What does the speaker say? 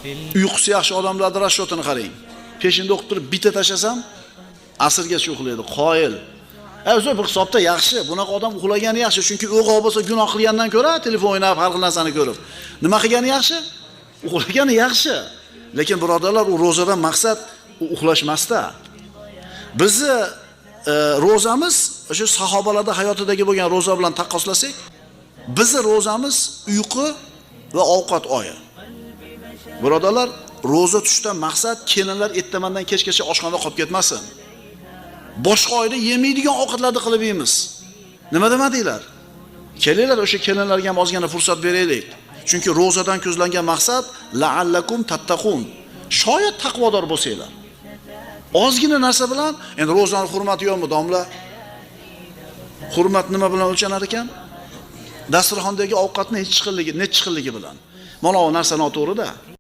Uyqusi yaxshi odamlarning расчётini qarang. Peshinda o'qib turib bitta tashlasam, asrgacha uxlaydi. Qoyil. O'zi bir hisobda yaxshi. Bunaqa odam uxlagani yaxshi, chunki uyg'oq bo'lsa gunoh qilgandan ko'ra telefon o'ynab har xil narsani ko'rib. Nima qilgani yaxshi? Uxlagani yaxshi. Lekin birodarlar, u ro'zadan maqsad u uxlash emasda. Bizni ro'zamiz o'sha sahobalarda hayotidagi bo'lgan ro'za bilan taqqoslasak, bizni ro'zamiz uyqu va ovqat oyi. Birodarlar, ro'za tutishdan maqsad kelinlar ertamandan kechgacha oshxonada qolib ketmasin. Boshqa oyda yemaydigan ovqatlarni qilib yeymiz. Nima demadinglar? Kelinglar, o'sha kelinlarga ham ozgina fursat beraylik. Chunki ro'zadan ko'zlangan maqsad la'allakum tattaqun. Shoyat taqvodor bo'lsanglar. Ozgina narsa bilan endi ro'zani hurmati yo'qmi, domla? Hurmat nima bilan o'lchanar ekan? Dasturxondagi ovqatni necha xilligi bilan. Mana bu narsa noto'g'ri-da.